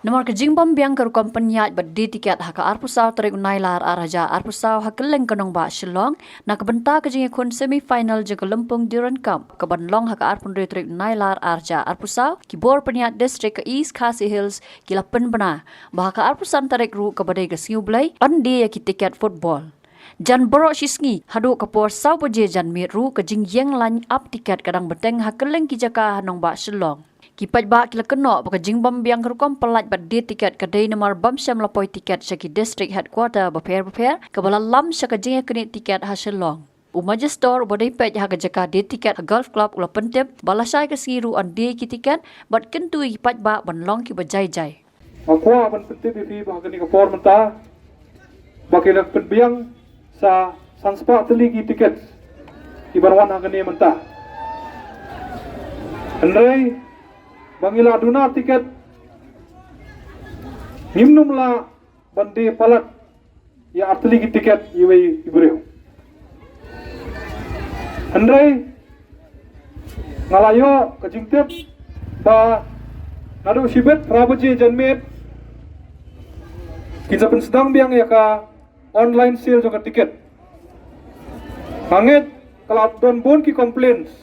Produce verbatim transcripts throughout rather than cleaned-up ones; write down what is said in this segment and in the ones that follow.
Namar ka jingbym biang ka rukom pynïaid bad die tiket ha ka arphew saw tarik u Nailar ar hajar arphew saw ha kylleng ka nongbah Shillong, na ka bynta ka jingïakhun semi final jong ka lympung Durand Cup kaban long ha ka arphew hynriew tarik u Nailar ar hajar arphew saw, ki bor pynïaid district ka East Khasi Hills ki la pynbna ba ha ka arphew san tarik ruh kaba dei ka sngi U Blei, yn die ïa ki tiket football. Jan baroh shi sngi, haduh ka por saw baje janmiet ruh ka jingïeng line ap tiket ka dang bteng ha kylleng ki jaka ha nongbah Shillong. Ki paidbah ki la kynnoh ba ka jingbym biang ka rukom pyllait bad die tiket ka dei namar bym shym la poi tiket sha ki district headquarter bapher bapher, kaba la lam sha ka jingïaknieh tiket ha Shillong. U Magister uba dei peit ha ka jaka die tiket ha Golf Club u la pyntip ba lashai ka sngi ruh yn die ki tiket bad kyntu ïa ki paidbah ban long kiba jai jai. Nga kwah ban pyntip ïa phi ba ha kane ka por mynta ba ki la pynbiang sa san spah tylli ki tiket kiban wan ha kane mynta. Hynrei ba ngi la duna tiket, ngim nym lah ban die palat ïa ar tylli ki tiket iwei i briew. Hynrei nga la ïoh ka jingtip ba naduh shibit phra baje janmiet kin sa pynsdang biang ïa ka online sale jong ka tiket. Nga ngeit ka la don bun ki complaints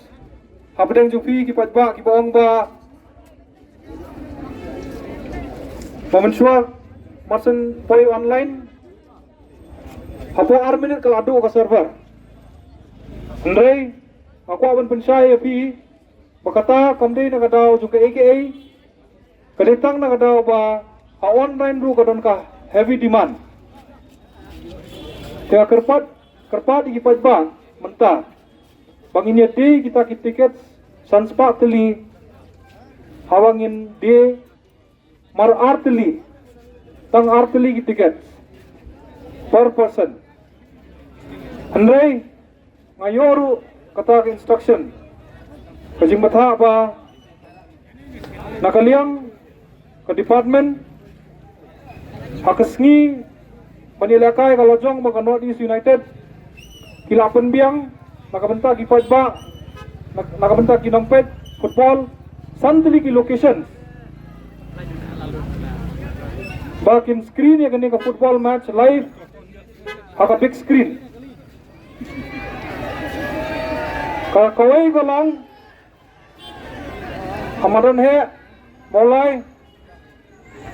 hapdeng jong phi ki paidbah kiba ong ba ba mynshuwa mar shen poi online, hapoh ar minit ka la duh ka server. Hynrei nga kwah ban pynshai ïa phi ba kata kam dei na ka daw jong kaei kaei, ka dei tang na ka daw ba ha online ruh ka don ka heavy demand. Te nga kyrpad, kyrpad ïa ki paidbah mynta ba ngin ïa die kita ki tiket san spah tylli, haba ngin die mar ar tylli, tang ar tylli ki tiket per person. Hynrei nga ïoh ruh kata ka instruction, ka jingbthah ba na ka liang ka department ha ka sngi ban ïalehkai ka lajong ba ka North East United ki la pynbiang na ka bynta ki paidbah, na, na ka bynta ki nongpeit football, san tylli ki location ba kin screen ïa kane ka football match live ha ka big screen. Ka kawei ka long ha Madan Heh, Mawlai,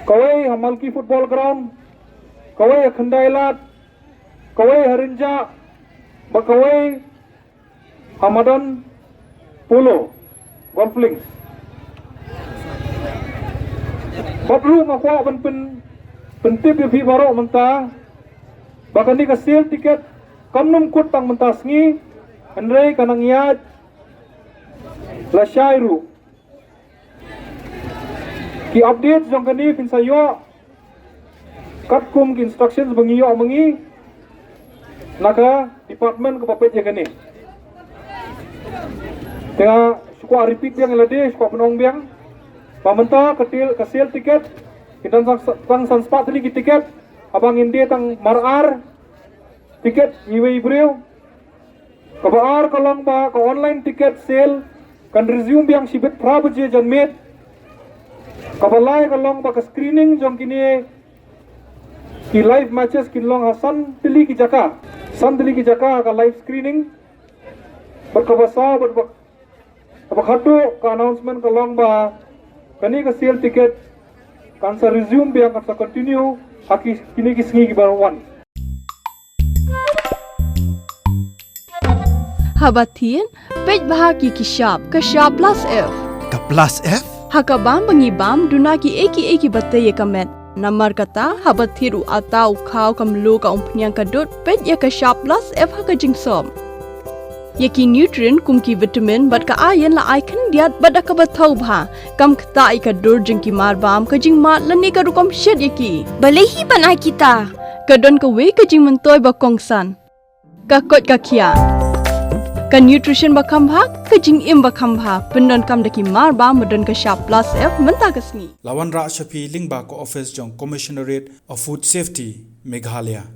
kawei ha Malki Football Ground, kawei ha Khyndai Lad, kawei ha Rynjah, bad kawei ha Madan Polo Golf Links. Bad ruh nga kwah ban pyn, pyntip ïa phi baroh mynta ba kane ka sale tiket kam nym kut tang mynta sngi, hynrei ka nang ïaid lashai ruh. Ki update jong kane phin sa ïoh katkum ki instructions ba ngi ïoh ma ngi na ka department kaba peit ïa kane. Te nga shu kwah repeat biang ïa lade, shu kwah pynong biang ba mynta ka til, ka sale tiket ki dang tang, tang san spah tylli ki tiket, haba ngin die tang mar ar tiket iwei i briew. Kaba ar ka long ba ka online ticket sale kan resume biang shibit phra baje janmiet. Kaba lai ka long ba ka screening jong kine ki live matches kin long ha san tylli ki jaka. San tylli ki jaka ka live screening. Bad kaba saw bad ba, kaba khatduh ka announcement ka long ba kane ka sale ticket kan sa resume biang, kan sa continue ha ki, kine ki sngi kiba wan. Haba thied, peit bha ki ki shap, ka shap plus F. Ka plus F? Ha ka bam ba ngi bam, duna ki ei ki ei kiba tei ïa ka met. Namar kata, haba thied u ata u khaw ka mluh ka umphniang ka dud, peit ïa ka shap plus F ha ka jingsop. Ïa ki nutrient kum ki vitamin bad ka iron la ai khyndiat bad da kaba thaw bha. Kam ktah ïa ka dur jong ki mar bam, ka jingmad lane ka rukom shet ïa ki. Balei hi ban ai kita? Ka don kawei ka jingmyntoi ba kongsan. Ka koit ka khiah. Ka nutrition ba kham bha, ka jingim ba kham bha. Pyndonkam da ki mar bam ba don ka shap plus F mynta ka sngi. La wanrah sha phi lyngba ka office jong Commissionerate of Food Safety, Meghalaya.